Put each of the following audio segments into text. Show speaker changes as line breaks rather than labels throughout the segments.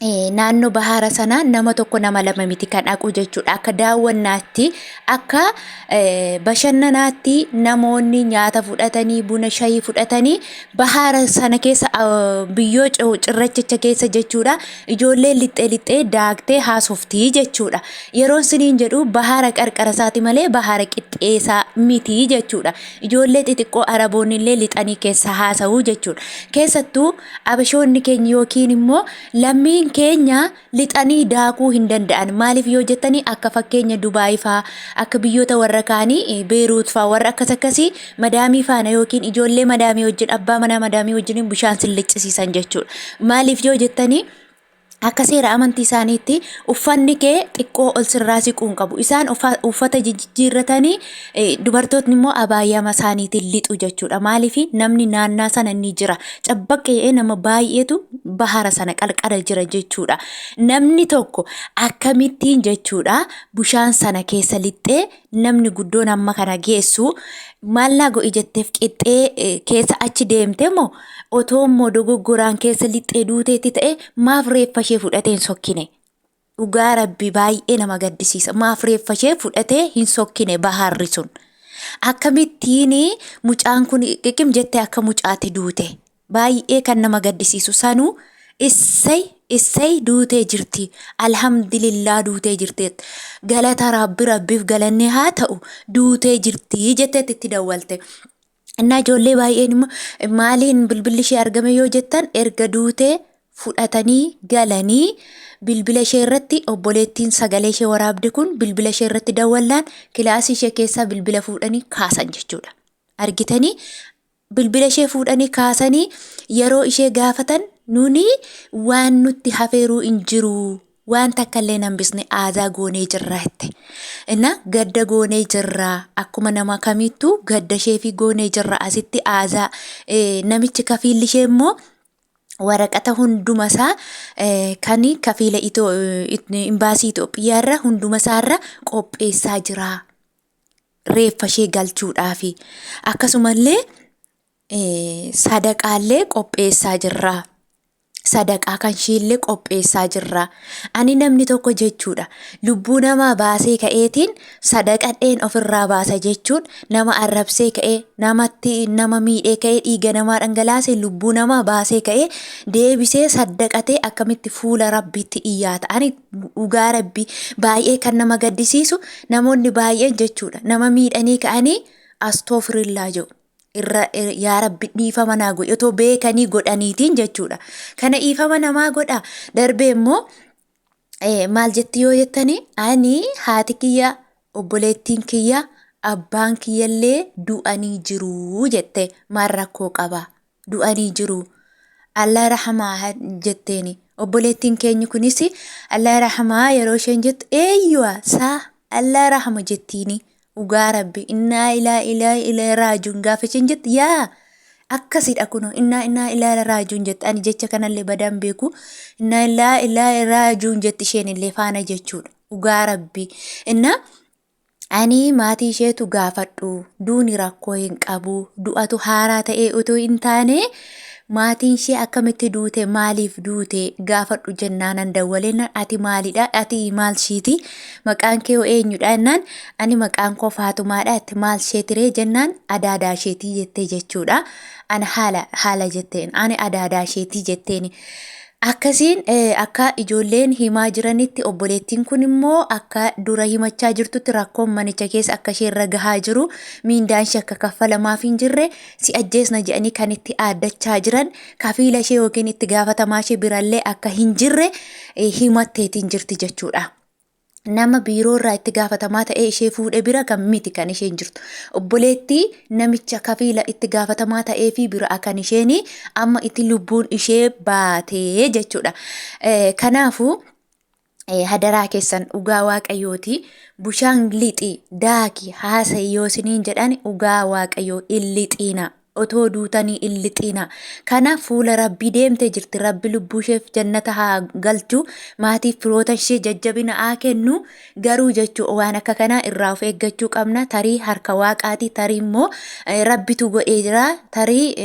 Naannoo bahaara sanaa nama tokko nama lama miti kan dhaqu jechuudha. Akka daawwannaatti, akka bashannanaatti namoonni nyaata fudhatanii, buna shayii fudhatanii bahaara sana keessa biyyoo cirrachicha keessa jechuudha. Ijoolleen lixxee lixxee daaktee haasoftii jechuudha. Yeroon siniin jedhu bahaara qarqara isaati malee bahaara qixxeesaa miti jechuudha. Ijoollee xixiqqoo Araboonni illee lixanii keessa haasa'u jechuudha. Keessattuu Abashoonni keenya yookiin immoo lammiin keenya lixanii daakuu hin danda'an. Maaliif yoo jettanii akka fakkeenya Dubaay faa akka biyyoota warra kaanii Beeruut faa warra akkas akkasii madaamii faana yookiin ijoollee madaamii wajjin abbaa manaa madaamii wajjin bishaan sin liccisiisan jechuudha. Maaliif yoo jettanii akka seera amantii isaaniitti uffanni kee xiqqoo ol sirraa siquu hin qabu. Isaan uffata jijjiirratanii dubartootni immoo abaayama isaaniitiin lixu jechuudha. Maaliif namni naannaa sana ni jira. Cabbaqee nama baay'eetu bahara sana qalqala jira jechuudha. Namni tokko akkamittiin jechuudha bishaan sana keessa lixxee namni guddoon amma kana geessu maal naa go'i jetteef qixxee keessa achi deemte moo otoo immoo dogoggoraan keessa lixxee duuteetti ta'e maaf reeffa ishee fudhatee hin sokkine? Dhugaa rabbi baay'ee nama gaddisiisa. Maaf reeffa ishee fudhatee hin sokkine baharri sun? Akkamittiin mucaan kun qiqim jettee akka mucaatti duute? Baay'ee kan nama gaddisiisu sanuu issay issay duutee jirti alhamdulillah duutee jirti galata rabbi rabbiif galanni haa ta'u duutee jirti jetteetti itti dawwalte. Innaa ijoollee baay'een immoo maaliin bilbilli ishee argame yoo jettan erga duutee fudhatanii galanii bilbila ishee irratti obboleettiin sagalee ishee waraabde kun bilbila ishee irratti dawwallaan kilaasii ishee keessaa bilbila fuudhanii kaasan jechuudha. Argitanii bilbila ishee fuudhanii kaasanii yeroo ishee gaafatan nuni waan nutti hafeeruu hin jiru waan takka illee hambisne aazaa goonee jirra jette. Inna gadda goonee jirra akkuma nama kamiittuu gadda ishee fi goonee jirra asitti aazaa namichi kafiilli ishee immoo waraqata hunduma isaa kan kafiila imbaasii Itoophiyaa irra hunduma isaa irra qopheessaa jira. Reeffa ishee galchuudhaafi. Akkasumallee sadaqaallee qopheessaa jirra. Sadaqaa kan isheellee qopheessaa jirra. Ani namni tokko jechuudha. Lubbuu namaa baasee ka'eetiin sadaqadheen ofirraa baasa jechuun nama arrabsee ka'ee namatti nama miidhee ka'ee dhiiga namaa dhangalaasee lubbuu namaa baasee ka'ee deebisee saddaqatee akkamitti fuula rabbiitti dhiyyaata. Ani dhugaa rabbii baay'ee kan nama gaddisiisu namoonni baay'een jechuudha. Nama miidhanii ka'anii astoofirillaa jedhu. Irra yaa rabbi dhiifama naa godhi otoo beekanii godhaniitiin jechuudha. Kana dhiifama namaa godha. Darbee immoo maal jetti yoo jettanii ani haati kiyya obboleettiin kiyya abbaan kiyyallee du'anii jiru jette maal rakkoo qaba du'anii jiru. Allah rahamaa jetteeni. Obboleettiin keenyi kunis Allah rahamaa yeroo isheen jettu eeyyuwa saa Allah rahama jettiini. Dhugaa rabbi innaa ilaa ilaa ilaa raajuun gaafa isheen jettu yaa akkasidha kunoo innaa innaa ilaa raajuun jetti ani jecha kanallee badaan beeku innaa ilaa ilaa raajuun jetti isheen illee faana jechuudha. Dhugaa rabbi innaa Ani maatii isheetu gaafadhu duuni rakkoo hin qabu du'atu haaraa ta'ee utuu hin taane maatiin ishee akkamitti duute maaliif duute gaafadhu jennaanan dawwaleennan ati maalidha ati maal ishiiti maqaan kee hoo eenyudha jennaan ani maqaan koo faatumaadha itti maal isheetiree jennaan adaadaa isheetii jettee jechuudha ana haala haala jetteen ani adaadaa isheetii jetteeni. Akkasiin akka ijoolleen himaa jiranitti obboleettiin kun immoo akka dura himachaa jirtutti rakkoon manicha keessa akka ishee irra gahaa jiru miindaan ishee akka kaffalamaaf hin jirre si ajjeesna jedhanii kan itti aaddachaa jiran kafiila ishee yookiin itti gaafatamaa ishee birallee akka hin jirre himatteetiin jirti jechuudha. Nama biiroo irraa itti gaafatamaa ta'ee ishee fuudhe bira kan miti kan isheen jirtu. Obboleettii namicha kafiila itti gaafatamaa ta'ee fi bira kan isheen amma itti lubbuun ishee baatee jechuudha. Kanaafuu hadaraa keessan dhugaa waaqayyooti bushaan lixi daaki haasa'i yoo isiniin jedhan dhugaa waaqayyoo hin lixiina. Otoo duutanii hin lixiina. Kana fuula Rabbii deemte jirti. Rabbi lubbuu isheef jannata haa galchu. Maatiif firoota ishee jajjabina haa kennu. Garuu jechuu waan akka kanaa irraa of eeggachuu qabna. Tarii harka waaqaati. Tarii immoo Rabbitu godhee jira. Tarii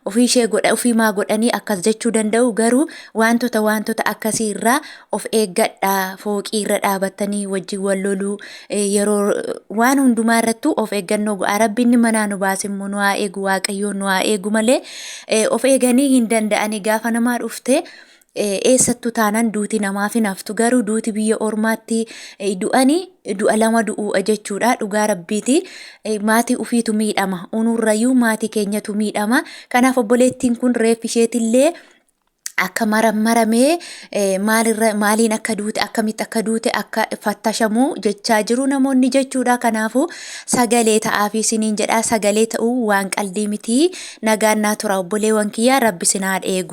ofii ishee godha ofiimaa godhanii akkas jechuu danda'u. Garuu wantoota wantoota akkasii irraa of eeggadha. Fooqii irra dhaabattanii wajjin wal loluu yeroo waan hundumaa irrattuu of eeggannoo godhaa. Rabbi inni manaa nu baase immoo nu haa eegu Waaqayyoon nu haa eegu malee of eeganii hin danda'anii gaafa namaa dhufte eessattuu taanaan duuti namaaf hin haftu. Garuu duuti biyya ormaatti du'anii du'a lama du'uudha jechuudha. Dhugaa rabbiiti. Maatii ufiitu miidhama. Unurrayyuu maatii keenyatu miidhama. Kanaaf obboleettiin kun reeffi isheetillee akka marammaramee maalirra maaliin akka duute akkamitti akka duute akka fattashamu jechaa jiru namoonni jechuudha. Kanaafuu sagalee ta'aafi isiniin jedha sagalee ta'uu waan qaldii miti. Nagaan naa tura obboleewwan kiyya rabbi isin haa eegu.